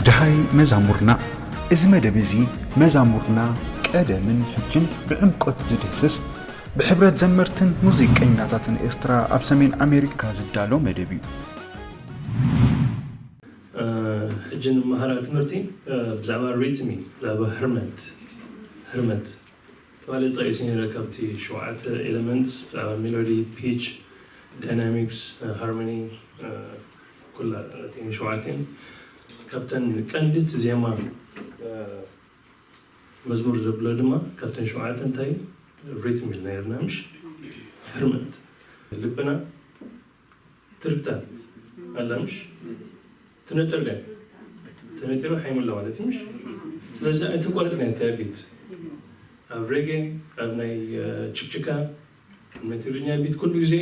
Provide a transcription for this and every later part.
ደሃይ መዛሙርና። እዚ መደብ እዚ መዛሙርና ቀደምን ሕጅን ብዕምቆት ዝድህስስ፣ ብሕብረት ዘመርትን ሙዚቀኛታትን ኤርትራ ኣብ ሰሜን ኣሜሪካ ዝዳሎ መደብ እዩ። ሕጂ ንመሃራ ትምህርቲ ብዛዕባ ሪትም እዩ፣ ብዛዕባ ህርመት ህርመት ማለት ጠቂሱ ነረ። ካብቲ ሸውዓተ ኤለመንትስ ብዛዕባ ሜሎዲ፣ ፒች፣ ዳይናሚክስ፣ ሃርሞኒ፣ ኩላ እተን ሸውዓተን ካብተን ቀንዲት ዜማ መዝሙር ዘብሎ ድማ ካብተን ሸውዓተ እንታይ ሪትም ኢልና ነርና፣ ምሽ ህርመት ልብና ትርግታ ኣላ፣ ምሽ ትነጥር ደ ትነጢሩ ሓይሙላ ማለት እዩ፣ ምሽ ስለዚ ኣይተቋረጽ ናይ ቢት ኣብ ሬጌ፣ ኣብ ናይ ችክችካ፣ ኣብ ናይ ትግርኛ ቢት ኩሉ ግዜ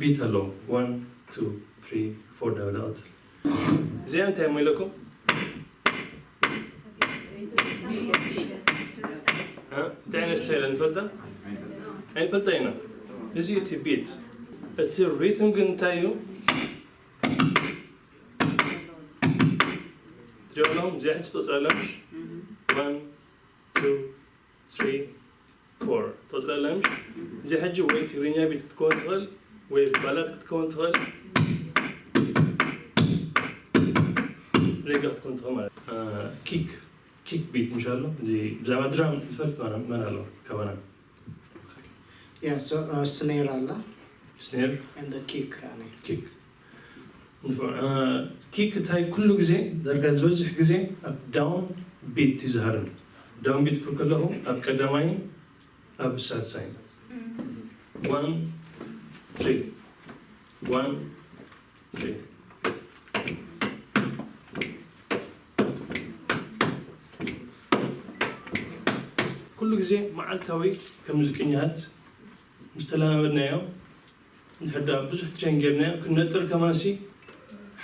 ቢት ኣለዎ። ዋን ቱ ትሪ ፎር ዳበለ ቀጽል። እዚኣ እንታይ እሞ ኢለኩም? እ? እንታይ ዓይነት ስታይል ንፈልጣ? ኣይንፈልጣ ኢና። እዚ እቲ ቢት፣ እቲ ሪትም ግን እንታይ እዩ? ትሪኦ ኣለኹም? እዚኣ ሕጂ ትቆጽራ ኣላ፣ ምሽ ዋን ቱ ትሪ ፎር ትቆጽራ ኣላ፣ ምሽ እዚ ሕጂ ወይ ትግርኛ ቢት ክትከውን ትኽእል ወይ ባላድ ክትከውን ትኽእል፣ ሬጋ ክትከውን ትኽእል ማለት ኪክ ኪክ ቢት ምሽ ኣሎ። እዚ ብዛዕባ ድራም ዝፈልጥ መን ኣሎ ካባና? Yeah, so uh, snare ኣላ ስኔር and the kick ኣነ ኪክ ንፉዕ። እ፣ ኪክ እንታይ ኩሉ ግዜ ዳርጋ ዝበዝሕ ግዜ ኣብ ዳውን ቢት እዩ ዝሃርም። ዳውን ቢት ክብል ከለኹ ኣብ ቀዳማይን ኣብ ሳልሳይን ዋን ትሪ ዋን ትሪ ኩሉ ግዜ መዓልታዊ ከም ሙዚቀኛታት ምስ ተለማመድናዮ፣ እንድሕር ደኣ ብዙሕ ትሬን ጌርናዮ ክንነጥር ከማንሲ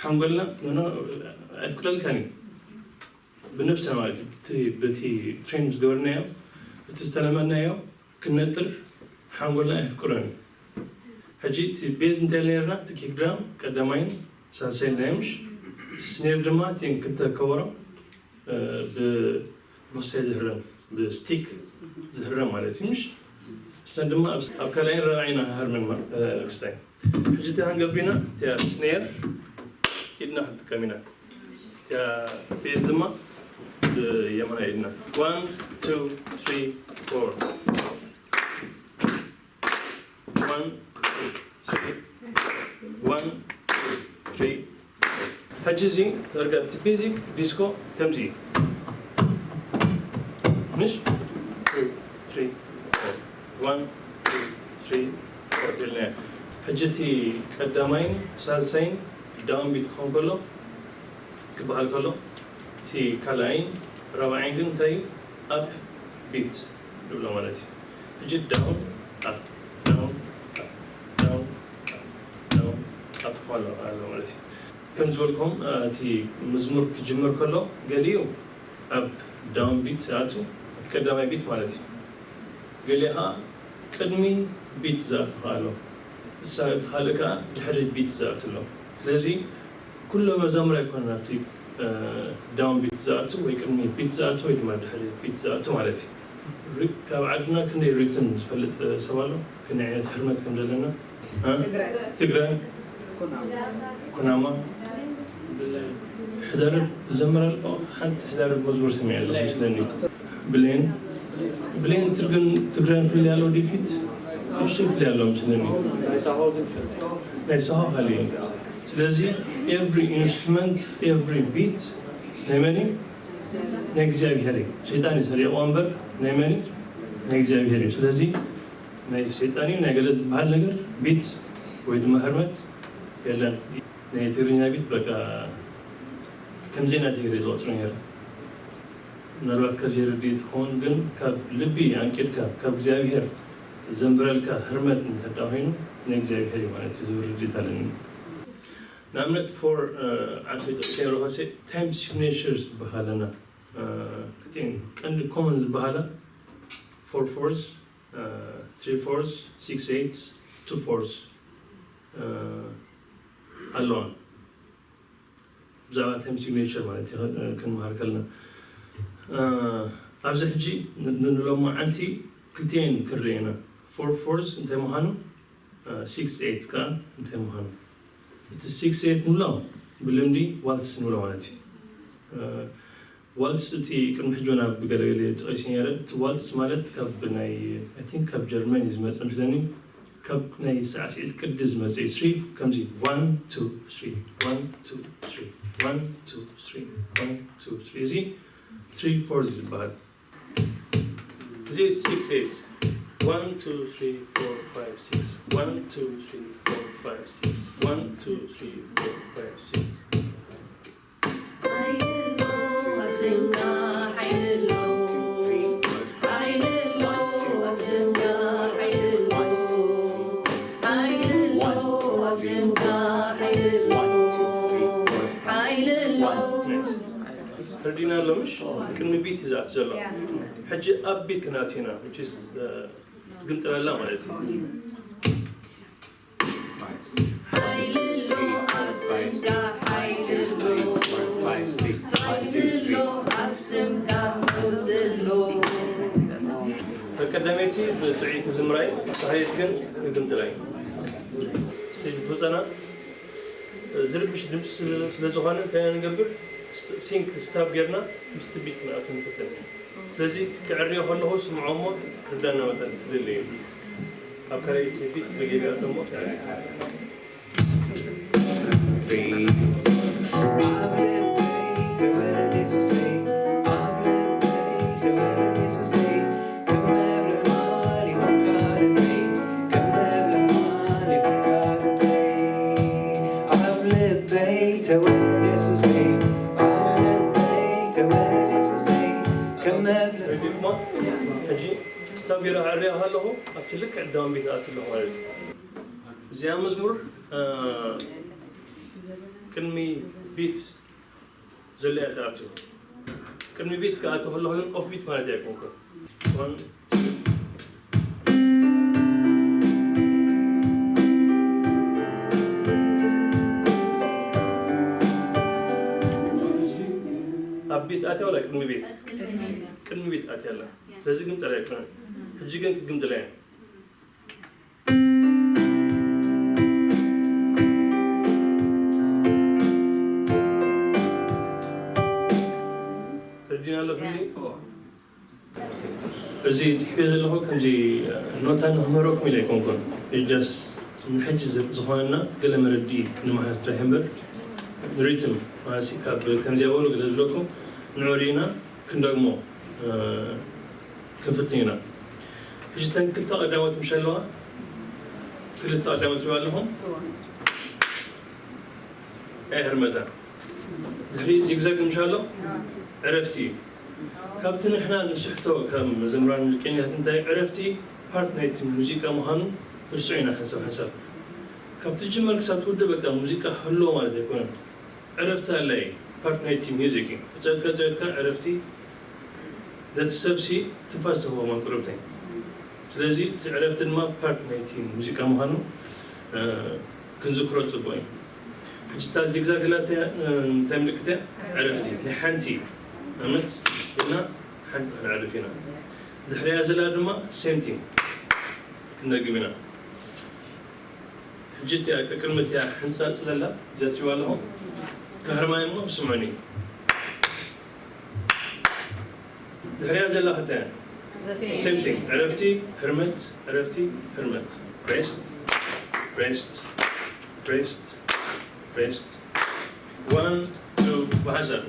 ሓንጎልና ኖኖ ኣይፍቅደልካን እዩ። ብነብስና ማለት እዩ። በቲ ትሬን ምስ ገበርናዮ፣ እቲ ዝተለመድናዮ ክንነጥር ሓንጎልና ኣይፍቅዶን እዩ። ሕጂ እቲ ቤዝ እንታይ ነርና? እቲ ኪክ ድራም ቀዳማይን ሳልሳይን ናይ ምሽ፣ እቲ ስኔር ድማ እቲን ክልተ ከበሮ ብቦስታይ ዝህረም ብስቲክ ዝህረም ማለት እዩ ምሽ እሰን ድማ ኣብ ካልኣይን ራብዓይን ሃርመን ክስታይ ሕጂ እንታይ ክንገብር ኢና እቲያ ስኔር ኢድና ክንጥቀም ኢና እቲያ ቤዝ ድማ ብየማና ኢድና one two three four one two three one two three ሕጂ እዚ ዳርጋ እቲ ቤዚክ ዲስኮ ከምዚ እዩ ምሽ one two three four ኢልና ሕጂ እቲ ቀዳማይን ሳልሳይን ዳውን ቢት ክኸውን ከሎ ክበሃል ከሎ እቲ ካልኣይን ራብዓይን ግን እንታይ እዩ ኣፕ ቢት ንብሎ ማለት እዩ ሕጂ ዳውን ኣፕ ዳውን ኣፕ ዳውን ኣፕ ዳውን ኣፕ ኣሎ ኣሎ ማለት እዩ ከም ዝበልኩም እቲ መዝሙር ክጅምር ከሎ ገሊኡ ኣብ ዳውን ቢት ኣቱ ቀዳማይ ቢት ማለት እዩ ገሊኡ ከዓ ቅድሚ ቢት ዝኣቱ ከዓ ኣሎ እሳ እቲ ካልእ ከዓ ድሕሪ ቢት ዝኣቱ ኣሎ ስለዚ ኩሎ መዛሙር ኣይኮነን ኣብቲ ዳውን ቢት ዝኣቱ ወይ ቅድሚ ቢት ዝኣቱ ወይ ድማ ድሕሪ ቢት ዝኣቱ ማለት እዩ ካብ ዓድና ክንደይ ሪትም ዝፈልጥ ሰብ ኣሎ ክንደይ ዓይነት ህርመት ከም ዘለና ትግረ ኩናማ ሕዳርብ ትዘምር ኣሎ ሓንቲ ሕዳርብ መዝሙር ሰሚዐ ኣሎ መስለኒ ብሌን ብሌን ትርግን ትግረን ፍልይ ኣሎ ዲፊት እሱ ፍልይ ኣሎ መስለኒ ናይ ሰሆ ካሊ ስለዚ every instrument every beat ናይ መን ናይ እግዚኣብሔር እዩ ሰይጣን ይሰርቅዎ እምበር ናይ መን ናይ እግዚኣብሔር እዩ ስለዚ ናይ ሰይጣን እዩ ናይ ገለ ዝበሃል ነገር ቢት ወይ ድማ ህርመት የለን ናይ ትግርኛ ቢት በቃ ከምዚ ናተይ ገለ ዝቆፅሮ ነረ ምናልባት ካብ ዘይርድእ ትኸውን ግን ካብ ልቢ ኣንቂድካ ካብ እግዚኣብሔር ዘንብረልካ ህርመት እንተዳ ኮይኑ ናይ እግዚኣብሔር እዩ ማለት እዩ ዝብል ርድእት ኣለኒ ንኣብነት ፎር ዓንተ ጠቅሰ ሮሆሴ ታይም ሲግኔቸርስ ዝበሃለና ክቲን ቀንዲ ኮመን ዝበሃላ ፎር ፎርስ ትሪ ፎርስ ሲክስ ኤይትስ ቱ ፎርስ ኣለዋን ብዛዕባ time signature ማለት እዩ፣ እ፣ ክንመሃር ከለና። እ፣ ኣብዚ ሕጂ ን-፣ ን-፣ ንሎማዓንቲ ክልቲኤን ክንርኢ ኢና። ፎር ፎርስ እንታይ ምዃኑ፣ እ፣ ሲክስ ኤይት ከኣ እንታይ ምዃኑ። እቲ ሲክስ ኤይት ንብሎ ብልምዲ ዋልትስ ንብሎ ማለት እዩ። እ፣ ዋልትስ እቲ ቅድሚ ሕጂ ናብ ገለገለ ጠቒሰ ነይረ። እቲ ዋልትስ ማለት ካብ ናይ፣ I think ካብ ጀርመን እዩ ዝመጽእ መስለኒ። ካብ ናይ ሳዕስዒት ቅዲ ዝመጽእ እዩ። ስሪ ከምዚ፣ ዋን፣ ቱ፣ ስሪ፣ ዋን፣ ቱ፣ ስሪ፣ ዋን፣ ቱ፣ ስሪ፣ ዋን፣ ቱ፣ ስሪ። እዚ ትሪ ፎር ዝበሃል። እዚ ሲክስ ኤይት። ዋን፣ ቱ፣ ስሪ፣ ፎር፣ ፋይቭ፣ ሲክስ። ዋን፣ ቱ፣ ስሪ፣ ፎር፣ ፋይቭ፣ ሲክስ። ዋን፣ ቱ፣ ስሪ፣ ፎር፣ ፋይቭ፣ ሲክስ። ተረዲና ኣሎ ምሽ? ቅድሚ ቢት እዩ ዝኣቱ ዘሎ። ሕጂ ኣብ ቢት ክንኣቱ ኢና፣ which is፣ እ፣ ትግምጥለላ ማለት እዩ። ቀዳመይቲ ብጥዑይ ክዝምራይ፣ ተኻየት ግን ክግምጥላይ። ስቴጅ ብህፀና ዝርብሽ ድምፂ ስለ፣ ስለ ዝኾነ እንታይ ንገብር? ስት-፣ ሲንክ ስታብ ጌርና ምስቲ ቢት ክንኣቱ ንፍትን። ስለዚ ክዕርዮ ከለኹ ስምዖ እሞ ክርዳና መጠን ትልል እዩ። ኣብ ካልኣይቲ ቢት ብጌጋ እሞ ሕጂ ክስታብ ገይረ ክዕርያ ከለኹ ኣብቲ ልክዕ ዳውን ቢት ኣትለኹ ማለት እዩ። እዚኣ መዝሙር፣ እ፣ ቅድሚ ቢት ዘሎ እያ ትኣቱ። ቅድሚ ቢት ክኣቱ ከለኹ ግን ኦፍ ቢት ማለት ኣይኮንኩን። ዋን፣ ቱ። ኣብ ቢት ኣትያ ወላ ቅድሚ ቢት? ቅድሚ ቢት ኣትያ ኣላ። ስለዚ ግምጠል ኣይኮነን። ሕጂ ግን ክግምጥላ እየ። ተረዲና ኣሎ ፍሊ? እዚ ጽሕፌ ዘለኹ ከምዚ ኖታ ንኽምህረኩም ኢለ ኣይኮንኩን። ጀስ ንሕጂ ዝ-፣ ዝኾነና ገለ መረዲ ንምሓዝ ጥራሕ እምበር፣ ሪትም ማለት ካብ ከምዚ ኣበሉ ገለ ዝብለኩም ንዑ ርኢና ክንደግሞ፣ እ፣ ክንፍትን ኢና። ሕጂ እተን ክልተ ቀዳሞት ምሽ ኣለዋ፣ ክልተ ቀዳሞት ትሪእዋ ኣለኹም? ኣይ ህርመታ። ድሕሪ ዚግዛግ ምሽ ኣሎ? ዕረፍቲ እዩ። ካብቲ ንሕና ንስሕቶ ከም መዘምራን ሙዚቀኛታት እንታይ ዕረፍቲ ፓርት ናይቲ ሙዚቃ ምዃኑ ርሱዕ ኢና ሓንሳብ ሓንሳብ። ካብ ትጅመር ክሳብ ትውድእ በቃ ሙዚቃ ህልዎ ማለት ኣይኮነን። ዕረፍቲ ኣላይ ፓርት ናይቲ ሚውዚክ እዩ። ተጻዊትካ ተጻዊትካ ዕረፍቲ ነቲ ሰብሲ ትንፋስ ትህቦ ማንቁርብተይ። ስለዚ እቲ ዕረፍቲ ድማ ፓርት ናይቲ ሙዚቃ ምዃኑ፣ እ፣ ክንዝክሮ ጽቡቕ እዩ። ሕጂ እታ ዚግዛግ ኢላ እተ-፣ እ፣ እንታይ ምልክት እያ? ዕረፍቲ። ናይ ሓንቲ ኣመት ኢልና ሓንቲ ክነዕርፍ ኢና። ድሕሪያ ዘላ ድማ ሴም ቲንግ ክንደግም ኢና። ሕጂ እቲኣ ቅድሚ እቲኣ ሕንጻጽ ዘላ ጀትሪዋ ኣለኹ። ክህርማ እሞ ስምዑኒ። ድሕሪያ ዘላ ክልተ ሴም ቲንግ። ዕረፍቲ፣ ህርመት፣ ዕረፍቲ፣ ህርመት። ሬስት፣ ሬስት፣ ሬስት፣ ሬስት። ዋን፣ ቱ፣ ብሓንሳብ።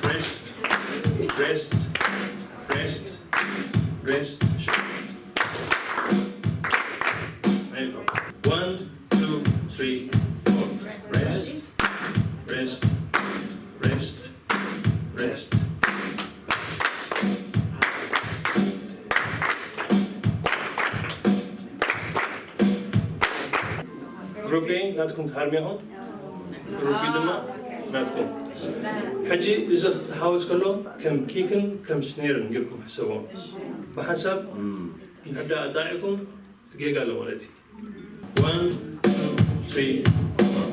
ሬስት፣ ሬስት፣ ሬስት፣ ሬስት። One, two, three, four. Rest, rest, rest, rest. ግሩፕ ኤ ናትኩም ትሃርሙ ኢኹም፣ ግሩፕ ቢ ድማ ናትኩም። ሕጂ እዚ ክትሓወስ ከሎ ከም ኪክን ከም ስኔርን ጌርኩም ሕሰብዎ። ብሓንሳብ እንድሕር ደኣ ኣጣዒዕኩም ጌጋ ኣሎ ማለት እዩ። One, two, three, four.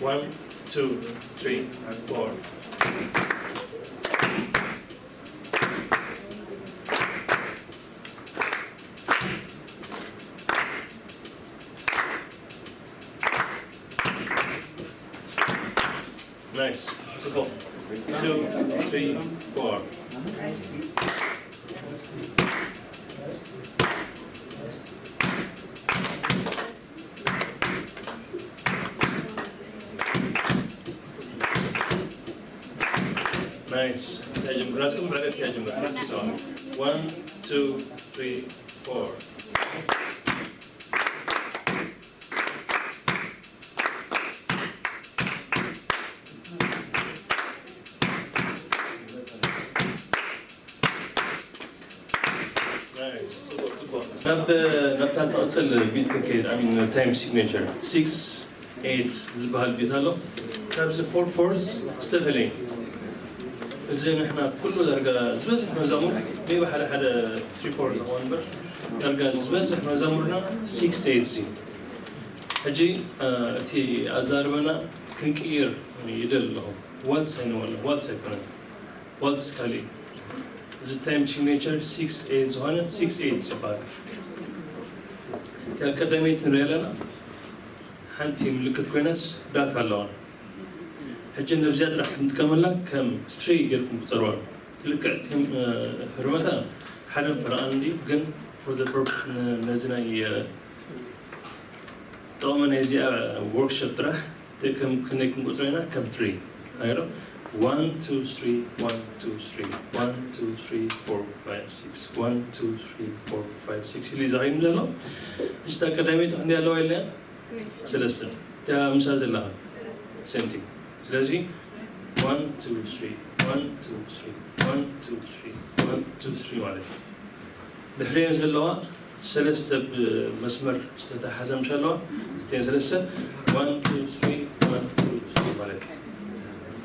One, two, three, and four. Nice. Two, three, four. Nice. One, two, three, four. ናብ ናብታ ትቕፅል ቢት ክንከይድ ኣሚን ታይም ሲግኔቸር ሲክስ ኤይት ዝበሃል ቢት ኣሎ። ካብዚ ፎር ፎርዝ ዝተፈለየ እዚ ንሕና ኩሉ ዳርጋ ዝበዝሕ መዛሙር ሜቢ ሓደ ሓደ ትሪ ፎር ዝኸውን እምበር ዳርጋ ዝበዝሕ መዛሙርና ሲክስ ኤይት እዩ። ሕጂ እቲ ኣዛርበና ክንቅይር ይደል ኣለኹ። ዋልትስ ኣይንበሎ ዋልትስ ኣይኮነን። ዋልትስ ካሊእ እዚ ታይም ሲግኔቸር ሲክስ ኤይት ዝኾነ ሲክስ ኤይት ዝበሃል እቲኣ ቀዳመይቲ ንሪኣ ኣለና። ሓንቲ ምልክት ኮይናስ ዳታ ኣለዋ። ሕጂ ነብዚኣ ጥራሕ ክንጥቀመላ ከም ስትሪ ጌርኩም ቁፀርዋ። ትልክዕ ቲም ህርመታ ሓደን ፈረቓን እንዲ ግን for the purpose ነዚ ናይ ጠቕሚ ናይዚኣ ወርክሾፕ ጥራሕ ከም ክንደይ ክንቁፅሮ ኢና ከም ትሪ ኣይሮ one two three one two three one two three four five six one two three four five six ኢሉ እዩ ዘኸይኑ ዘሎ። እሽታ ቀዳመይቲ ክንደይ ኣለዋ ኢልና ሰለስተ እታ ምሳ ዘለኻ ሴምቲንግ ስለዚ one two three one two three one two three one two three ማለት እዩ። ድሕሪኤን ዘለዋ ሰለስተ ብመስመር ዝተተሓዘ ምሽ ኣለዋ እዚተን ሰለስተ one two three one two three ማለት እዩ።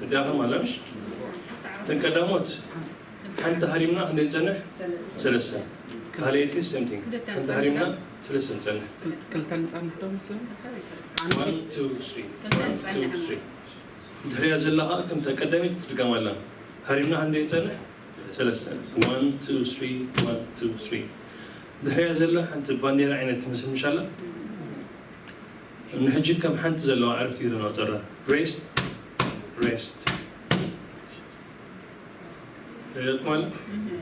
እዲኣኸም ኣላ ምሽ እተን ቀዳሞት ሓንቲ ሃሪምና ክንደይ ንፀንሕ ሰለስተ ካልኣይቲ ሴምቲንግ ሓንቲ ሃሪምና ሰለስተ ንፀንሕ ክልተ ንፀንሕ ዶ መስለኒ one two three one two three ድሕሪያ ዘላ ከዓ ከምታ ቀዳመይቲ ትድገም ኣላ ሃሪምና ክንደይ ንፀንሕ ሰለስተ one two three one two three ድሕሪያ ዘላ ሓንቲ ባንዴራ ዓይነት ትመስል ምሽ ኣላ ንሕጂ ከም ሓንቲ ዘለዋ ዕርፍቲ ገይረ ነቑፀራ ሬስት ሬስት ሬስት ማለት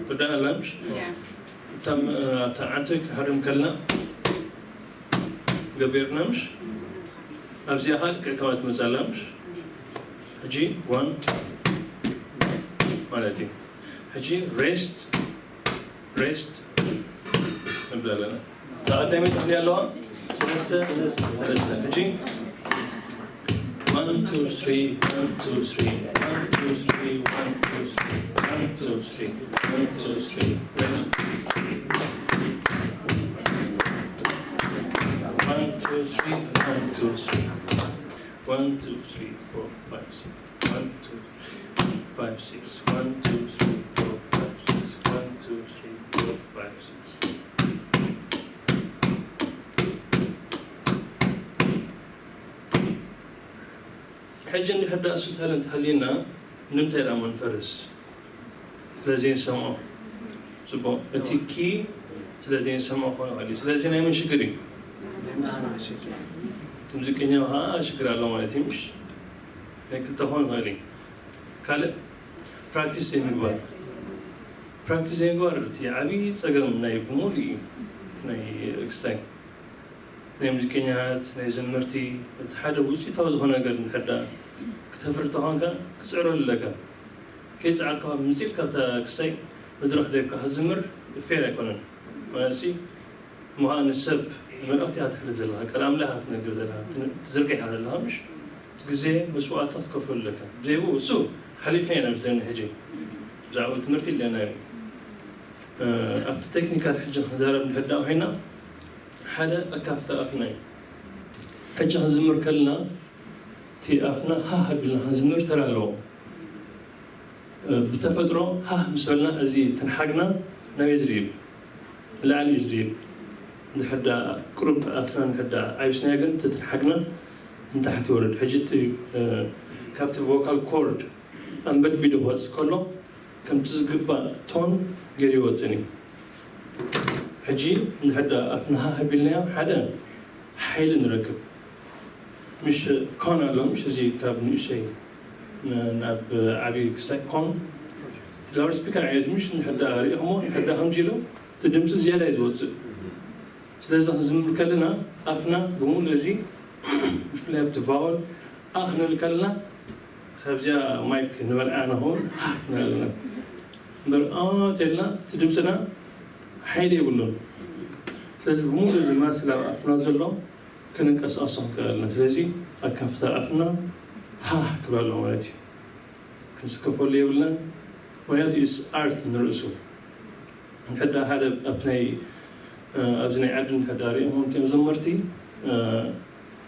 ትርዳእ ኣላ ምሽ እታ ኣብታ ዓንተ ክሃርም ከልና ገቢርና ምሽ ኣብዚኣ ከዓ ልክዕ ከምኣ ትመፅእ ኣላ ምሽ ሕጂ ዋን ማለት እዩ ሕጂ ሬስት ሬስት ንብል ኣለና እታ ቀዳመይቲ ክንደይ ኣለዋ ሰለስተ ሰለስተ ሕጂ One, two, three, one, two, three, one, two, three, one, two, three, one, two, three, one, two, three, rest. One, two, three, one, two, three. One, two, three, four, five, six. One, two, three, five, six. One, two, three, four, five, six. One, two, three, four, five, six. ሕጂ እንድሕር ደኣ እሱ ታለንት ሃልዩና ንምንታይ ደኣ እሞ ንፈርስ? ስለ ዘይንሰምዖ። ጽቡቕ። እቲ ኪ ስለ ዘይንሰምዖ ክኾን ይኽእል እዩ። ስለዚ ናይ መን ሽግር እዩ? እቲ ሙዚቀኛ ኸኣ ሽግር ኣሎ ማለት እዩ ምሽ? ናይ ክልተ ክኾን ይኽእል እዩ። ካልእ ፕራክቲስ ዘይምግባር። ፕራክቲስ ዘይምግባር እቲ ዓብዪ ጸገም ናይ ብምሉእ እዩ። ናይ ኦርኬስትራይ። ናይ ሙዚቀኛታት፣ ናይ ዘመርቲ፣ እቲ ሓደ ውፅኢታዊ ዝኾነ ነገር እንድሕር ደኣ ክተፍሪ ተኾንካ ክፅዕረሉ ኣለካ። ከይፀዓርካ ምፅእ ኢልካ ኣብታ ክሳይ መድረኽ ደይብካ ክትዝምር ፌር ኣይኮነን። ማለት እሞ ከዓ ንሰብ መልእኽቲ ኢኻ ተሕልፍ ዘለኻ፣ ቃል ኣምላኽ ኢኻ ትነግር ዘለኻ፣ ትን- ትዝርግሕ ኢኻ ዘለኻ ምሽ ግዜ መስዋእቲ ክትከፍለሉ ኣለካ። ብዘይብኡ እሱ ሓሊፍና ኢና መስለኒ ሕጂ ብዛዕባ ትምህርቲ ኣለና እዩ። ኣብቲ ቴክኒካል ሕጂ ክንዛረብ እንድሕር ደኣ ኮይና ሓደ ኣካፍታ ኣፊና እዩ። ሕጂ ክንዝምር ከለና እቲ ኣፍና ሃህ ኣቢልና ክንዝምር ተራ ኣለዎ። ብተፈጥሮ ሃህ ምስ በልና እዚ ትንሓግና ናበይ ዝድይብ? ንላዕሊ እዩ ዝድይብ። እንድሕር ደኣ ቁሩብ ኣፍና እንድሕር ደኣ ኣይብስናዮ ግን እቲ ትንሓግና ንታሕቲ ይወርድ። ሕጂ እቲ ካብቲ ቮካል ኮርድ ኣንበድቢዱ ክወፅእ ከሎ ከምቲ ዝግባእ ቶን ገይሩ ይወፅእን እዩ። ሕጂ እንድሕር ደኣ ኣፍና ሃህ ኣቢልናዮ ሓደ ሓይሊ ንረክብ። ምሽ ኮን ኣሎ ምሽ እዚ ካብ ንእሸይ ናብ ዓብዪ ክሳይ ኮን ላውድ ስፒከር ዓይነት ምሽ እንድሕር ደኣ ርኢኹሞ እንድሕር ደኣ ከምዚ ኢሉ እቲ ድምፂ ዝያዳ እዩ ዝወፅእ። ስለዚ ክንዝምር ከለና ኣፍና ብምሉእ እዚ ብፍላይ ኣብቲ ቫወል ኣ ክንብል ከለና ክሳብ እዚኣ ማይክ ንበልዓ ንኸውን ሃ ክንበልና እምበር ኣ ተልና እቲ ድምፅና ሓይሊ የብሉን። ስለዚ ብምሉእ እዚ ማስል ኣብ ኣፍና ዘሎ ክንንቀሳቐሶ ክንክእል ኣለና። ስለዚ ኣካፍታ ኣፍና ሃህ ክብል ኣለዎ ማለት እዩ። ክንስከፈሉ የብልናን። ምክንያቱ ኢስ ኣርት ንርእሱ። እንድሕር ደኣ ሓደ ኣብቲ ናይ ኣብዚ ናይ ዓዲ እንድሕር ደኣ ሪኦም ከምቲኦም ዘመርቲ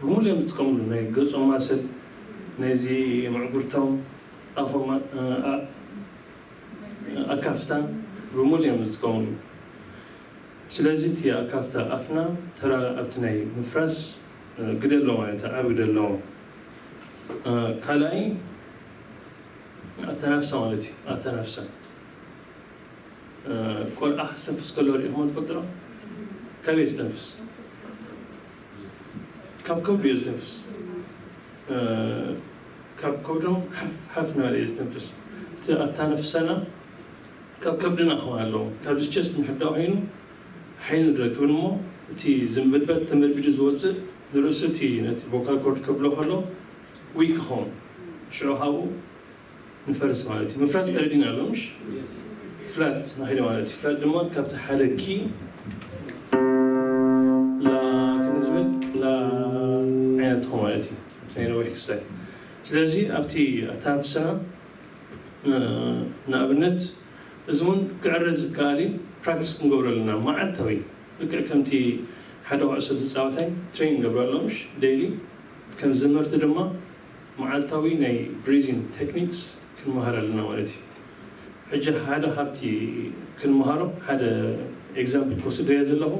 ብምሉ እዮም ዝጥቀምሉ ናይ ገጾም ማሰል ናይዚ ምዕጉርቶም ኣፎም ኣካፍታ ብምሉ እዮም ዝጥቀምሉ። ስለዚ እቲ ኣካፍታ ኣፍና ተራ ኣብቲ ናይ ምፍራስ ግደ ኣለዎ ማለት ዓብ ግደ ኣለዎ። ካልኣይ ኣተናፍሳ ማለት እዩ። ኣተናፍሳ ቆልዓ ክስተንፍስ ከሎ ሪኢኹሞ ትፈልጡ ዶ? ካበይ ዝተንፍስ? ካብ ከብዱ እዩ ዝተንፍስ። ካብ ከብዶም ሓፍ ሓፍ እናበለ እዩ ዝተንፍስ። እቲ ኣተናፍሳና ካብ ከብድና ክኸውን ኣለዎ። ካብ ቸስት ንሕዳእ ኮይኑ ሓይሊ ንረክብን እሞ እቲ ዝንብልበት ተመርቢዱ ዝወፅእ ንርእሱ እቲ ነቲ ቮካል ኮርድ ከብሎ ከሎ ዊክ ክኸውን ሽዑ ካብኡ ንፈርስ ማለት እዩ። ምፍራስ ተረዲና ኣሎ ምሽ? ፍላት ናኺደ ማለት እዩ። ፍላት ድማ ካብቲ ሓደ ኪ ላ ክንዝብል ላ ዓይነት ትኾ ማለት እዩ። ኣብቲ ናይ ነዊሕ ክስታይ ስለዚ ኣብቲ ኣተናፍሰና ንኣብነት እዚ እውን ክዕረ ዝከኣል እዩ። ፕራክቲስ ክንገብሮ ኣለና መዓልታዊ ልክዕ ከምቲ ሓደ ኩዕሶ ተፃወታይ ትሬን ገብሮ ኣሎ ምሽ ዴይሊ ከም ዘመርቲ ድማ መዓልታዊ ናይ ብሪዚን ቴክኒክስ ክንመሃር ኣለና ማለት እዩ። ሕጂ ሓደ ካብቲ ክንመሃሮ ሓደ ኤግዛምፕል ክወስድ እየ ዘለኹ።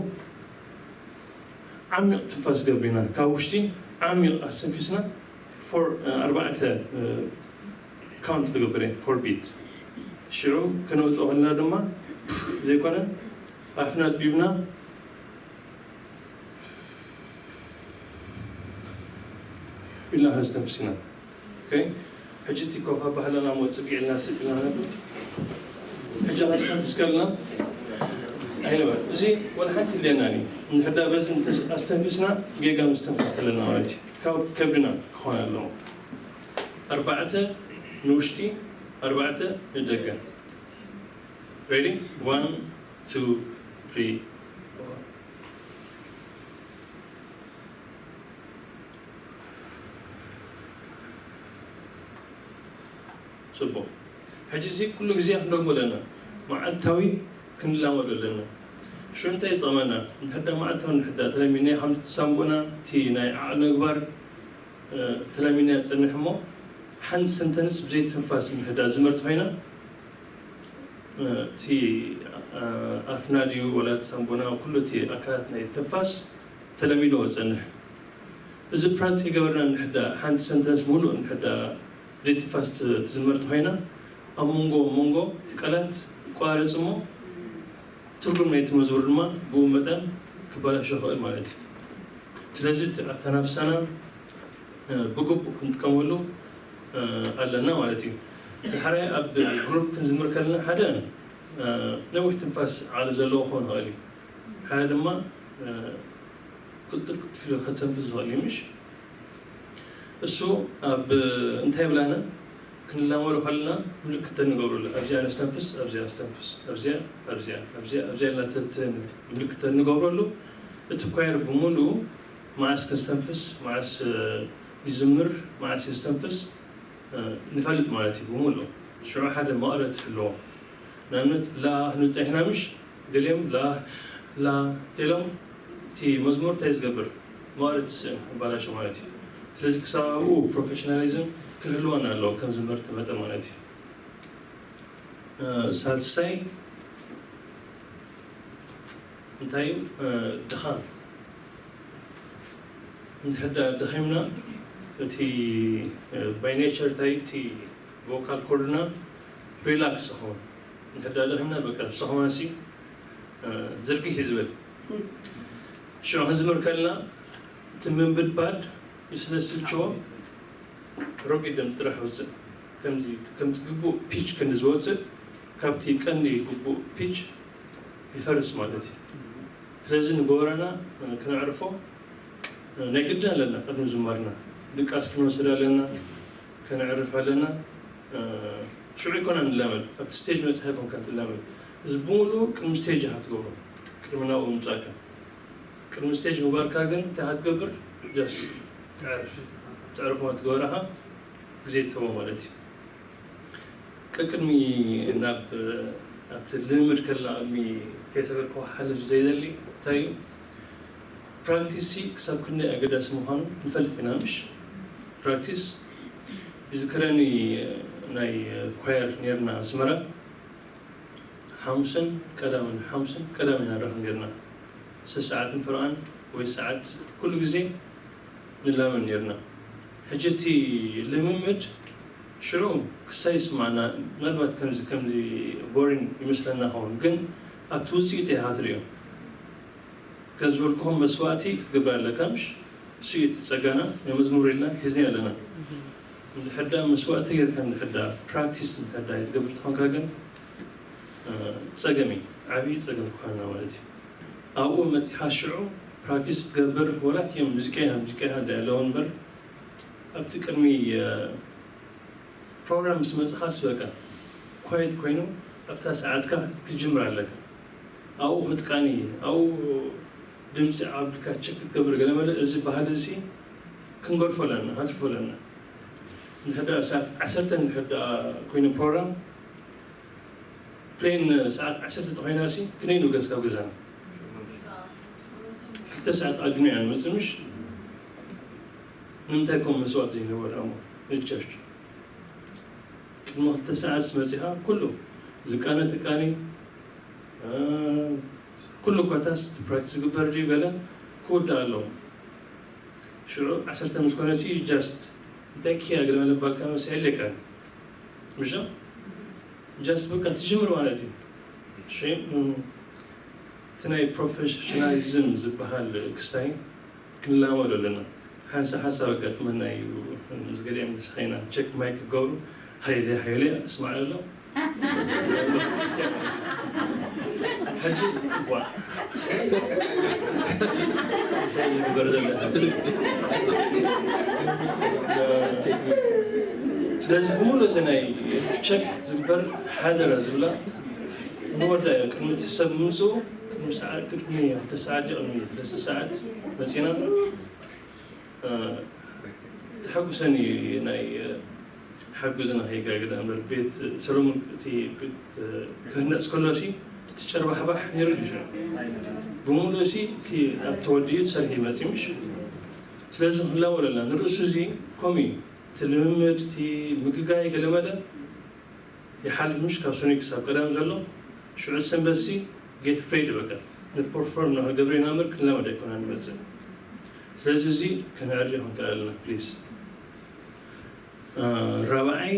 ዓሚቕ ትንፋስ ገብር ኢና ካብ ውሽጢ ዓሚቕ ኣስተንፊስና ኣርባዕተ ካውንት ክገብር እየ ፎር ቢት ሽዑ ከነውፅኦ ከለና ድማ ዘይኮነ ኣፍና ኣጥቢብና ኢልና ከነስተንፍስ ኢና። ሕጂ እቲ ኮፍ ኣባህላና ሞ ፅግዒልና ስቅ ኢልና ነብል። ሕጂ ከነስተንፍስ ከለና ኣይንበል። እዚ ወላ ሓንቲ ይድልየና እዩ። እንድሕዳ በዚ ኣስተንፊስና ጌጋ ምስተንፈስ ኣለና ማለት እዩ። ካብ ከብድና ክኾን ኣለዎ። ኣርባዕተ ንውሽጢ፣ ኣርባዕተ ንደገ። ሬዲ? ዋን፣ ቱ፣ ትሪ፣ ፎር። ፅቡቕ። ሕጂ እዚ ኩሉ ግዜ ክንደግሞ ኣለና። መዓልታዊ ክንላመዶ ኣለና። ሽዑ እንታይ ይጠቕመና? እንድሕዳ መዓልታዊ እንድሕዳ ተለሚድና ከምቲ ሳምቡና እቲ ናይ ዓቕሊ ምግባር ተለሚድና ፀንሕ እሞ ሓንቲ ሰንተንስ ብዘይ ትንፋስ እንድሕዳ ዝመርት ኮይና እቲ ኣፍና ድዩ ወላ እቲ ሳምቦና ኩሉ እቲ ኣካላት ናይ ትንፋስ ተለሚዶ ዝፀንሕ። እዚ ፕራክቲስ ይገበርና እንድሕዳ ሓንቲ ሰንተንስ ሙሉእ እንድሕዳ ዘይትንፋስ ትዝመር ተኮይና ኣብ መንጎ መንጎ እቲ ቃላት ይቋረፅ እሞ ትርጉም ናይቲ መዝሙር ድማ ብኡ መጠን ክበላሾ ይኽእል ማለት እዩ። ስለዚ ኣተናፍሳና ብግቡእ ክንጥቀመሉ ኣለና ማለት እዩ። ድሓራይ ኣብ ግሩፕ ክንዝምር ከለና ሓደ ነዊሕ ትንፋስ ዓሊ ዘለዎ ክኸውን ይኽእል እዩ። ሓደ ድማ ቅልጥፍ ቅልጥፍ ኢሉ ከተንፍስ ዝኽእል እዩ ምሽ? እሱ ኣብ እንታይ ብላና ክንላመዶ ከለና ምልክት ተንገብረሉ ኣብዚኣ ነስተንፍስ ኣብዚኣ ነስተንፍስ ኣብዚኣ ኣብዚኣ ኣብዚኣ ኣብዚኣ ኢልና ምልክት ተንገብረሉ እቲ ኳየር ብምሉኡ መዓስ ከስተንፍስ መዓስ ይዝምር መዓስ የስተንፍስ ንፈልጥ ማለት እዩ ብምሉእ ሽዑ ሓደ መቐረት ኣለዎ። ንኣብነት ላ ክንብል ፀኒሕና ምሽ ገሊኦም ላ ላ ኢሎም እቲ መዝሙር እንታይ ዝገብር ማለት ስእን ኣባላሽ ማለት እዩ። ስለዚ ክሳብ ኣብኡ ፕሮፌሽናሊዝም ክህልወና ኣለዎ ከም ዝምህርቲ መጠን ማለት እዩ። ሳልሳይ እንታይ እዩ? ድኻም። እንድሕር ደኣ ደኺምና እቲ ባይ ኔቸር እንታይ እቲ ቮካል ኮርድና ሪላክስ ዝኾን እንድሕር ደኣ ደኺምና በቃ ዝኾን ሲ ዝርግሕ እዩ ዝብል። ሽዑ ክንዝምር ከለና እቲ ምንብድባድ ይስለስልችዎ ረጒድ ደም ጥራሕ ውፅእ ከምዚ ከምቲ ግቡእ ፒች ክንዲ ዝወፅእ ካብቲ ቀንዲ ግቡእ ፒች ይፈርስ ማለት እዩ። ስለዚ ንጎረና ክነዕርፎ ናይ ግድን ኣለና። ቅድሚ ዝማርና ድቃስ ክንወስድ ኣለና፣ ከነዕርፍ ኣለና። ሽዑ ይኮና ንላመድ ኣብቲ ስቴጅ መፅኻ ይኮንካ ትላመድ። እዚ ብምሉእ ቅድሚ ስቴጅ ኢኻ ትገብሮ፣ ቅድሚ ናብኡ ምምፃእካ። ቅድሚ ስቴጅ ምግባርካ ግን እንታይ ኢኻ ትገብር? ጀስት ትዕርፍ ትዕርፍ ማለት ትገብራኻ ግዜ ትህቦ ማለት እዩ። ቀቅድሚ ናብ ኣብቲ ልምድ ከላ ቅድሚ ከይሰገድኩ ሓልፍ ዘይደሊ እንታይ እዩ ፕራክቲስ ሲ ክሳብ ክንደይ ኣገዳሲ ምዃኑ ንፈልጥ ኢና ምሽ ፕራክቲስ ይዝክረኒ ናይ ኳየር ነርና ኣስመራ ሓሙስን ቀዳምን ሓሙስን ቀዳምን ኢና ንራኸብ ነርና ሰዓትን ፍርቓን ወይ ሰዓት ኩሉ ግዜ ንላመድ ነርና ሕጂ እቲ ልምምድ ሽዑ ክሳይ ይስማዕና ምናልባት ከምዚ ከምዚ ቦሪን ይመስለና ኸውን ግን ኣብቲ ውፅኢት ኢኻ ትሪኦ ከም ዝበልኩኹም መስዋእቲ ክትገብር ኣለካ ምሽ እሱ እቲ ፀጋና ናይ መዝሙር ኢልና ሒዝኒ ኣለና እንድሕዳ መስዋእቲ ጌርካ እንድሕዳ ፕራክቲስ እንድሕዳ ይትገብር ትኾንካ ግን ፀገም እዩ ዓብዪ ፀገም ክኾንና ማለት እዩ ኣብኡ መፂኻ ሽዑ ፕራክቲስ ትገብር ወላት እዮም ሙዚቃ ሙዚቃ ኣለዎ እምበር ኣብቲ ቅድሚ ፕሮግራም ምስ መፅኻ ስበቃ ኳየት ኮይኑ ኣብታ ሰዓትካ ክትጅምር ኣለካ ኣብኡ ክትቃኒ ኣብኡ ድምፂ ኣብልካ ቸክ ክትገብር ገለመለ እዚ ባህል እዚ ክንገድፎ ኣለና ሃትፎ ኣለና እንድሕዳ ሰዓት ዓሰርተ እንድሕዳ ኮይኑ ፕሮግራም ፕሌን ሰዓት ዓሰርተ ተኾይና ሲ ክንደይ ንብገስ ካብ ገዛና ክልተ ሰዓት ኣድሚ እያ ንመፅእ ምሽ ንምንታይ ከም መስዋእቲ ዘይነበረ እሞ ንቸርች ቅድሚ ክልተ ሰዓት መፂኻ ኩሉ ዝቃነ ትቃኒ ኩሉ ኮታስ ፕራክቲስ ዝግበር ድዩ ገለ ክውዳእ ኣለዎ ሽዑ ዓሰርተ ምስ ኮነ ሲ ጃስት እንታይ ክያ ገለ መለባልካ መስ የለካ ምሽ ጃስት በቃ ትጅምር ማለት እዩ ሸም እቲ ናይ ፕሮፌሽናሊዝም ዝበሃል ክስታይ ክንላመዶ ኣለና ሓንሳ ሓንሳ ኣጋጥመና እዩ ምስ ገሊኦም ንስኻ ኢና ቸክ ማይክ ክገብሩ ሃይለ ሃይለ እስማዕ ኣሎ ሕጂ ዋ ዝግበር ዘሎ ስለዚ ብምሉ እዚ ናይ ቸክ ዝግበር ሓደራ ዝብላ ንወዳ ቅድሚ እቲ ሰብ ምምፅኡ ቅድሚ ሰዓት ቅድሚ ክልተ ሰዓት ድዩ ቅድሚ ሰለስተ ሰዓት መፂና ተሐጉሰኒ ናይ ሓጉዝና ከይጋግዳ እምበር ቤት ሰሎሞን እቲ ቤት ክህነፅ ከሎ ሲ እቲ ጨርባሕባሕ ነይሩ ድዩ ብምሉእ ሲ እቲ ኣብ ተወዲኡ ትሰርሒ መፂ ምሽ ስለዚ ክንላወለና ንርእሱ እዚ ከምኡ እዩ እቲ ልምምድ እቲ ምግጋይ ገለመለ ይሓልፍ ምሽ ካብ ሰኑይ ክሳብ ቀዳም ዘሎ ሽዑ ሰንበት ሲ ጌት ሬዲ በቃ ንፐርፎርም ንክገብር ኢና ምር ክንለመድ ኣይኮና ንመፅእ ስለዚ እዚ ከነዕሪ ክንክእል ኣለና ፕሊዝ ራብዓይ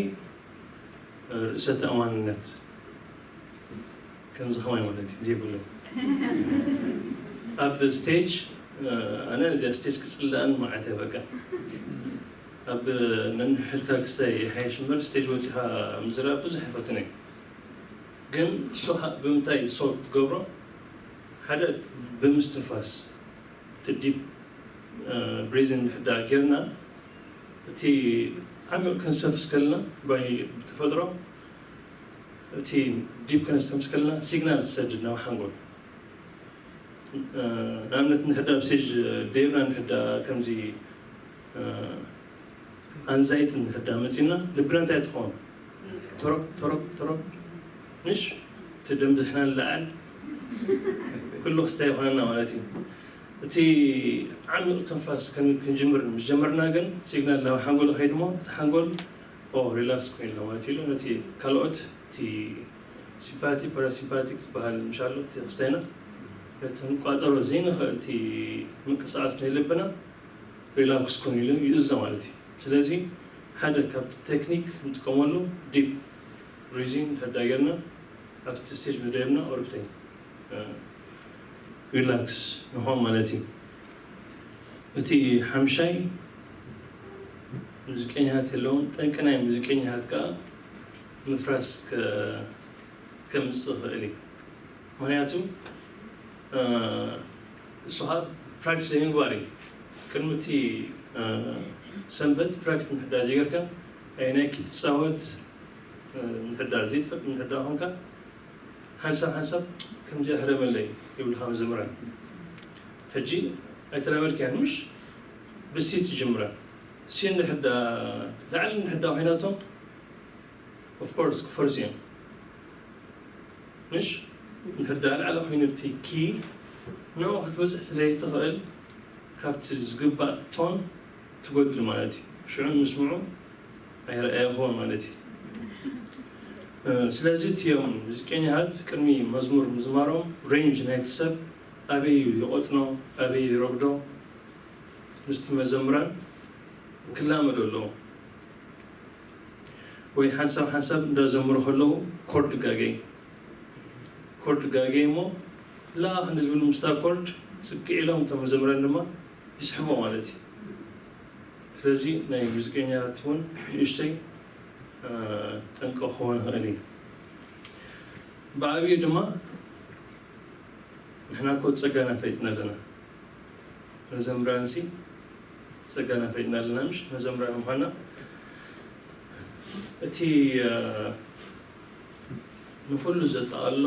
ርእሰ ተኣማንነት ከምዚ ከማይ ማለት እዩ ዘይብሉ ኣብ ስቴጅ ኣነ እዚኣ ስቴጅ ክፅላእን መዓት በቃ ኣብ ነንሕድካ ክሳይ ሓይሽ እምበር ስቴጅ ወፂኻ ምዝራብ ብዙሕ ኣይፈትን እዩ ግን እሱ ብምንታይ ሶልቭ ትገብሮ ሓደ ብምስትንፋስ እቲ ዲፕ ብሬዚን ሕዳ ጌርና እቲ ዓሚቕ ክንሰፍስ ከለና ባይ ብተፈጥሮ እቲ ዲፕ ከነስተምስ ከለና ሲግናል ዝሰድድ ናብ ሓንጎል ንኣብነት ንሕዳ ኣብ ስቴጅ ደይብና ንሕዳ ከምዚ ኣንዛይቲ ንሕዳ መፂና ልብና እንታይ ትኸውን ተሮቅ ተሮቅ ተሮቅ ምሽ እቲ ደም ዝሕና ንለዓል ኩሉ ክስታይ ይኾነና ማለት እዩ እቲ ዓሚቕ ትንፋስ ከን- ክንጅምር ምስ ጀመርና ግን ሲግናል ናብ ሓንጎል ከይድሞ እቲ ሓንጎል ኦ ሪላክስ ኮይኑ ኣሎ ማለት እዩ። ነቲ ካልኦት እቲ ሲምፓቲክ ፓራሲምፓቲክ ዝበሃል ምሻሎ እቲ ክስተና ነቲ ክንቋፀሮ ዘይንኽእል እቲ ምንቅስቃስ ናይ ልብና ሪላክስ ኮይኑ ኢሉ ይእዞ ማለት እዩ። ስለዚ ሓደ ካብቲ ቴክኒክ ንጥቀመሉ ዲፕ ብሪዚንግ እንድሕር ጌርና ኣብቲ ስቴጅ መደብና ኦርብተኝ ሪላክስ ንኾን ማለት እዩ። እቲ ሓምሻይ ሙዚቀኛታት የለውን። ጠንቂ ናይ ሙዚቀኛታት ከዓ ምፍራስ ከምፅእ ይኽእል እዩ። ምክንያቱ እሱ ከዓ ፕራክቲስ ዘይምግባር እዩ። ቅድሚ እቲ ሰንበት ፕራክቲስ እንድሕዳ ዘይገርካ ናይ ክትፃወት እንድሕዳ ዘይትፈጥ እንድሕዳ ኮንካ ሓንሳብ ሓንሳብ ከምዚ ኣህረመለይ ይብልካ መዘምራን። ሕጂ ኣይተላመድካያን ምሽ ብሲ ትጅምራ ሲ እንድሕዳ ላዕሊ እንድሕዳ ኮይናቶም ኦፍኮርስ ክፈርስ እዮም ምሽ እንድሕዳ ላዕሊ ኮይኑ እቲ ኪ ንኡ ክትበፅሕ ስለይትኽእል ካብቲ ዝግባእ ቶን ትጎድል ማለት እዩ። ሽዑ ምስምዑ ኣይረኣየ ክኸውን ማለት እዩ። ስለዚ እቲዮም ሙዚቀኛታት ቅድሚ መዝሙር ምዝማሮም ሬንጅ ናይቲ ሰብ ኣበይ ይቆጥኖ ኣበይ ይረግዶ ምስቲ መዘምራን ክላመዶ ኣለዎ። ወይ ሓንሳብ ሓንሳብ እንዳዘምሩ ከለዉ ኮርድ ጋገይ ኮርድ ጋገይ እሞ ላ ክንዲ ዝብሉ ምስታ ኮርድ ፅግዕ ኢሎም እቶም መዘምራን ድማ ይስሕቦ ማለት እዩ። ስለዚ ናይ ሙዚቀኛታት እውን ንእሽተይ ጠንቀ ክኸውን ይኽእል እዩ። ብዓብዩ ድማ ንሕና እኮ ፀጋና ፈይጥና ኣለና። መዘምራን ሲ ፀጋና ፈይጥና ኣለና ምሽ መዘምራን ምኳና እቲ ንኩሉ ዘጠቓልሎ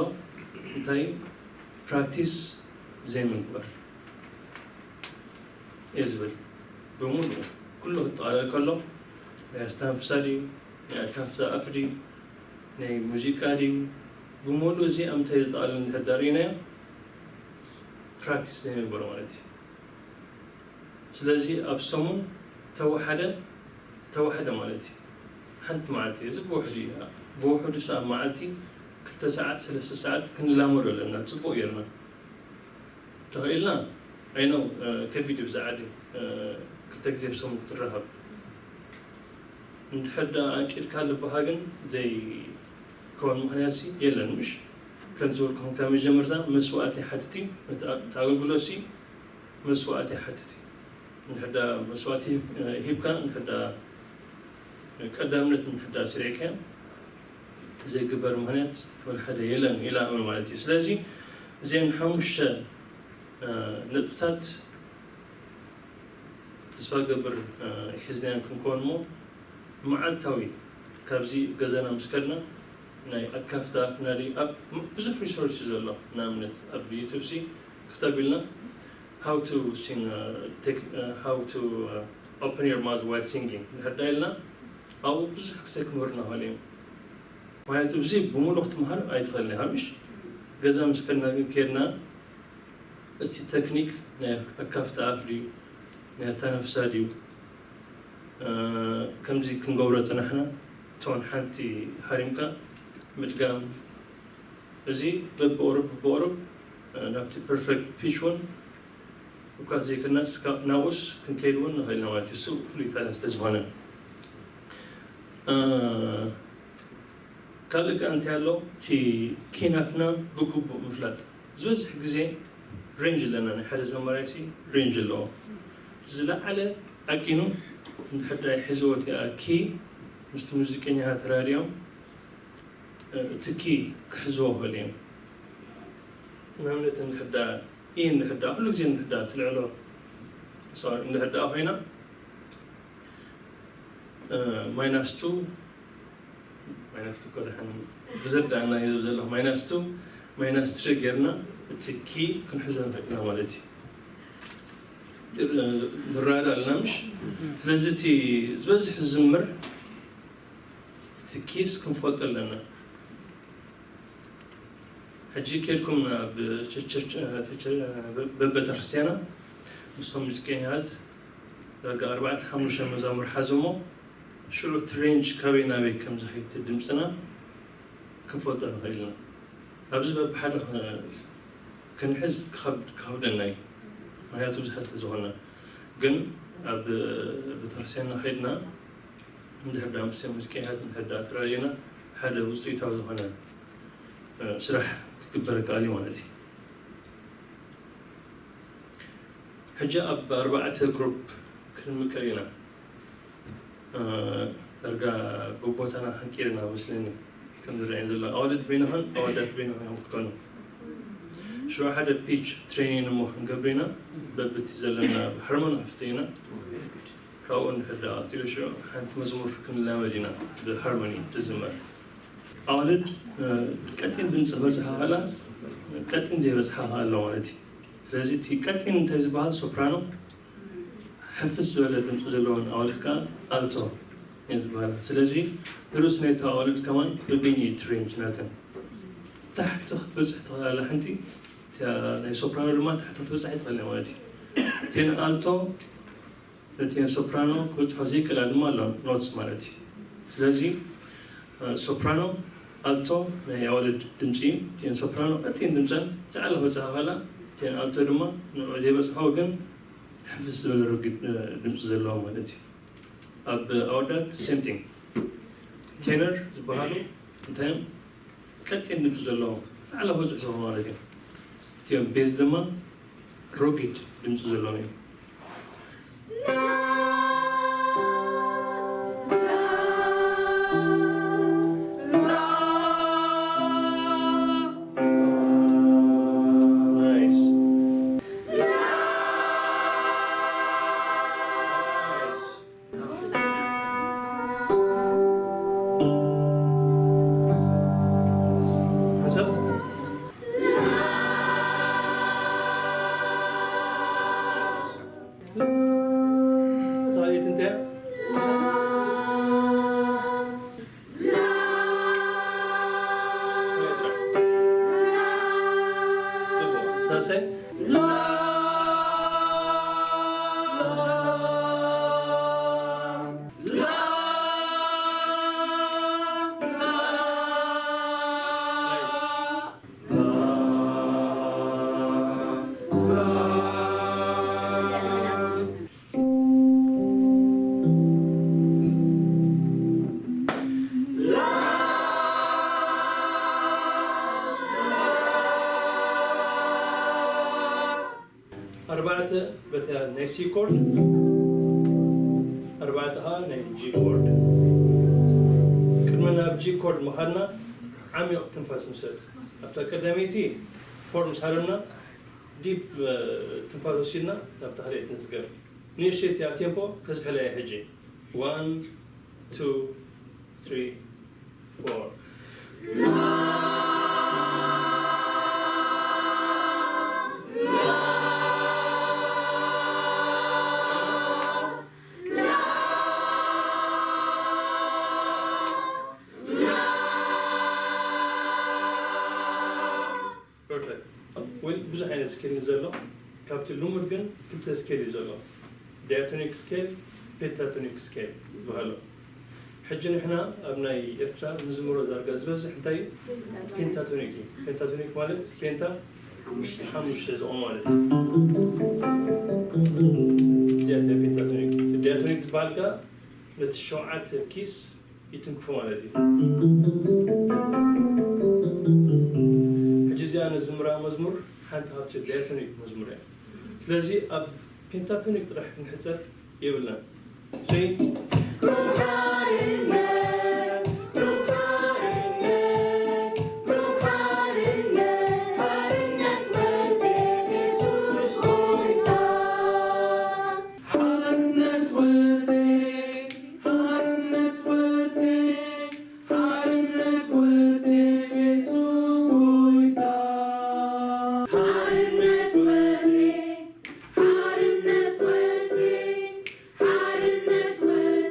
እንታይ ፕራክቲስ ዘይምግባር እየ ዝብል። ብሙሉ ኩሉ ክጠቓለል ከሎ ናይ ኣስተንፍሳ ድዩ ናይ ኣተንፍሳ ኣፍ ድዩ ናይ ሙዚቃ ድዩ ብሙሉ እዚ ኣምታይ ዝጠቓለል እንድሕር ዳርእናዮ ፕራክቲስ ዘይምግባር ማለት እዩ። ስለዚ ኣብ ሰሙን ተወሓደ ተወሓደ ማለት እዩ። ሓንቲ መዓልቲ እዚ ብውሕዱ እዩ። ብውሕዱ ኣብ መዓልቲ ክልተ ሰዓት ሰለስተ ሰዓት ክንላመዶ ኣለና ፅቡቅ ጌርና ተኽኢልና። ኣይነው ከቢድ እዩ ብዛ ዓዲ ክልተ ግዜ ብሰሙን ክትራኸብ እንድሕር ደኣ ኣንቂድካ ልብኻ ግን ዘይከውን ምኽንያት ሲ የለን ምሽ ከም ዝበልኩም ካብ መጀመርታ መስዋእቲ ሓትት እዩ። እቲ ኣገልግሎት ሲ መስዋእቲ ሓትት እዩ። እንድሕር ደኣ መስዋእቲ ሂብካ እንድሕር ደኣ ቀዳምነት እንድሕር ደኣ ስሪዕካዮ ዘይግበር ምኽንያት ወላ ሓደ የለን ኢላ እምል ማለት እዩ። ስለዚ እዚአን ሓሙሽተ ነጥብታት ተስፋ ገብር ሒዝናዮም ክንከውን እሞ መዓልታዊ ካብዚ ገዛና ምስ ከድና ናይ ኣትካፍታ ናዲ ኣብ ብዙሕ ሪሶርስ ዘሎ ንኣብነት ኣብ ዩቱብ ሲ ክተብ ኢልና how to sing uh, tech, uh, how to uh, open your mouth while singing ንሕዳ ኢልና ኣብኡ ብዙሕ ክሰክምህርና ኸእል እዮም ማለት እዚ ብምሉእ ክትምሃር ኣይትኽእልን ኢኻ ምሽ ገዛ ምስ ከድና ግን ከድና እቲ ተክኒክ ናይ ኣካፍታ ኣፍ ድዩ ናይ ኣተነፍሳ ድዩ ከምዚ ክንገብሮ ፅናሕና ቶን ሓንቲ ሃሪምካ ምድጋም እዚ በብቁሩብ በብቁሩብ ናብቲ ፐርፌክት ፒች እውን እኳ ዘይኮና ናብኡስ ክንከይድ እውን ንኽእል ኢና ማለት እዩ። እሱ ፍሉይ ታለንት ስለ ዝኾነ ካልእ ከኣ እንታይ ኣሎ እቲ ኪናትና ብግቡእ ምፍላጥ ዝበዝሕ ግዜ ሬንጅ ኣለና ናይ ሓደ ዘማራይ ሲ ሬንጅ ኣለዎ ዝለዓለ ዓቂኑ እንድሕር ሒዝዎ እቲኣ ኪ ምስቲ ሙዚቀኛታት ተራዲኦም እቲ ኪ ክሕዝዎ ክእል እዮም ንኣብነት እንድሕር ኢ እንድሕር ኩሉ ግዜ እንድሕር ትልዕሎ እንድሕር ኮይና ማይናስ ቱ ማይናስ ቱ ኮ ድሓን ብዘዳና እዩ ዘሎ ማይናስ ቱ ማይናስ ትሪ ጌርና እቲ ኪ ክንሕዞ ንኽእልና ማለት እዩ ንራዳ ኣለና ምሽ ስለዚ እቲ ዝበዝሕ ዝምር እቲ ኪስ ክንፈልጦ ኣለና ሕጂ ኬድኩም ናብ በቤተክርስትያና ምስቶም ሙዚቀኛታት ዳርጋ ኣርባዕተ ሓሙሽተ መዛሙር ሓዙ እሞ፣ ሽዑ እቲ ሬንጅ ካበይ ናበይ ከም ዝኸይድ ድምፅና ክንፈልጦ ንኽእል ኢና። ኣብዚ በብሓደ ኸ-፣ ክንሕዝ ክኸብድ-፣ ክኸብደና እዩ። ምኽንያቱ ብዙሓት ስለ ዝኾንና። ግን ኣብ ቤተክርስትያንና ኸይድና እንድሕር ደኣ ምስ ሙዚቀኛታት እንድሕር ደኣ ተራእየና፣ ሓደ ውፅኢታዊ ዝኾነ፣ እ፣ ስራሕ ክግበር ይከኣል እዩ ማለት እዩ። ሕጂ ኣብ ኣርባዕተ ግሩፕ ክንምቀል ኢና። እ፣ ዳርጋ ብቦታና ክንቅይር ኢና መስለኒ። ከም ዝረኣየኒ ዘሎ ኣዋልድ በይንኸን ኣወዳት በይንኸን እዮም ክትኮኑ። ሽዑ ሓደ ፒች ትሬኒን እሞ ክንገብር ኢና። በብቲ ዘለና ሃርሞኒ ክፍቲ ኢና። ካብኡ እንድሕር ደኣ ቀጺሉ ሽዑ ሓንቲ መዝሙር ክንላመድ ኢና ብሃርሞኒ ትዝመር። ኣዋልድ፣ እ፣ ቀጢን ድምፂ በዝሓ ኸላ ቀጢን ዘይበዝሓ ኸኣ ኣሎ ማለት እዩ። ስለዚ እቲ ቀጢን እንታይ ዝበሃል ሶፕራኖ፣ ሕፍስ ዝበለ ድምፂ ዘለዎን ኣዋልድ ከኣ ኣልቶ እየን ዝበሃላ። ስለዚ ንርእሲ ናይታ ኣዋልድ ከማን ብበይኑ እዩ እቲ ሬንጅ ናተን። ታሕቲ ክትበጽሕ ትኽእል ኣላ ሓንቲ፣ እታ ናይ ሶፕራኖ ድማ ታሕቲ ክትበጽሕ ኣይትኽእልን ማለት እዩ። እተን ኣልቶ ነተን ሶፕራኖ ክበጽሖ ዘይክእላ ድማ ኣለዋ ኖትስ ማለት እዩ። ስለዚ፣ እ፣ ሶፕራኖ፣ ኣልቶ ናይ ኣዋልድ ድምጺ እዩ። እተን ሶፕራኖ ቀጢን ድምጸን ላዕሊ ክበጽሓ ከላ፣ እተን ኣልቶ ድማ ንዕኡ ዘይበጽሖ ግን ሕፍስ ዝበለ ረጒድ፣ እ፣ ድምጺ ዘለዎ ማለት እዩ። ኣብ ኣወዳት ሴም ቲንግ። ቴነር ዝበሃሉ እንታይ እዮም? ቀጢን ድምፂ ዘለዎም፣ ላዕሊ ክበፅሑ ዝኽእሉ ማለት እዮም። እቲኦም ቤዝ ድማ ረጒድ ድምፂ ዘለዎም እዮም። ናይስ። ኣርባዕተ በታ ናይ ሲ ኮርድ፣ ኣርባዕተ ኸዓ ናይ ጂ ኮርድ። ቅድሚ ናብ ጂ ኮርድ ምኻድና ዓሚቕ ትንፋስ ንውሰድ። ኣብታ ቀዳመይቲ ፎር ምስ ሃረምና ዲፕ፣ እ፣ ትንፋስ ወሲድና ናብታ ካልኣይቲ ንስገር። ንእሽተይ እቲኣ ቴምፖ ከዝሕላ እየ ሕጂ። ዋን፣ ቱ፣ ትሪ፣ ፎር። ፐርፌክት። ዌል፣ ብዙሕ ዓይነት ስኬል እዩ ዘሎ። ካብቲ ልሙድ ግን ክልተ ስኬል እዩ ዘሎ። ዳያቶኒክ ስኬል፣ ፔንታቶኒክ ስኬል ይበሃሉ። ሕጂ ንሕና ኣብ ናይ ኤርትራ ንዝምሮ ዳርጋ ዝበዝሕ እንታይ እዩ? ፔንታቶኒክ እዩ። ፔንታቶኒክ ማለት ፔንታ ሓሙሽተ ዝቖም ማለት እዩ። እዚኣ እያ ፔንታቶኒክ። ዳያቶኒክ ዝበሃል ከኣ ነቲ ሸውዓተ ኪስ ይትንክፎ ማለት እዩ። ሕጂ እዚኣ ንዝምራ መዝሙር ሓንቲ ካብቲ ዳያቶኒክ መዝሙር እያ። ስለዚ ኣብ ፔንታቶኒክ ጥራሕ ክንሕጸር የብልናን። ስለዚ ሓርነት፣ ሓርነት፣ ሓርነት ወፂኡ የሱስ ጎይታ። ሓርነት ወፂኡ፣ ሓርነት ወፂኡ፣ ሓርነት ወፂኡ የሱስ ጎይታ። ሓርነት ወፂኡ፣ ሓርነት ወፂኡ፣ ሓርነት ወፂኡ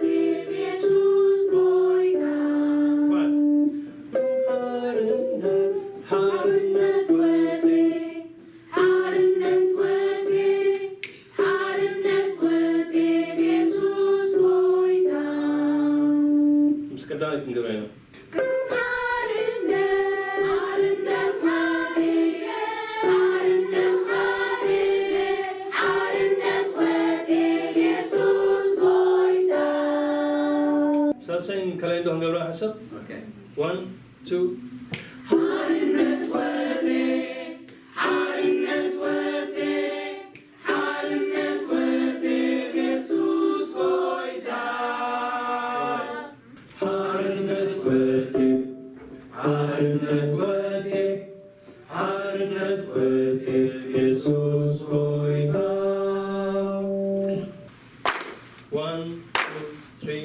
ምስ ቀዳማይ ክንገብራ ኢና። ሳልሳይን ካልኣይን ዶ ክንገብራ ሓሳብ? Okay. One, two. ሓርነት ወዜ፣ ሓርነት ወዜ፣ ሓርነት ወዜ፣ የሱስ ጎይታ። One, two, three.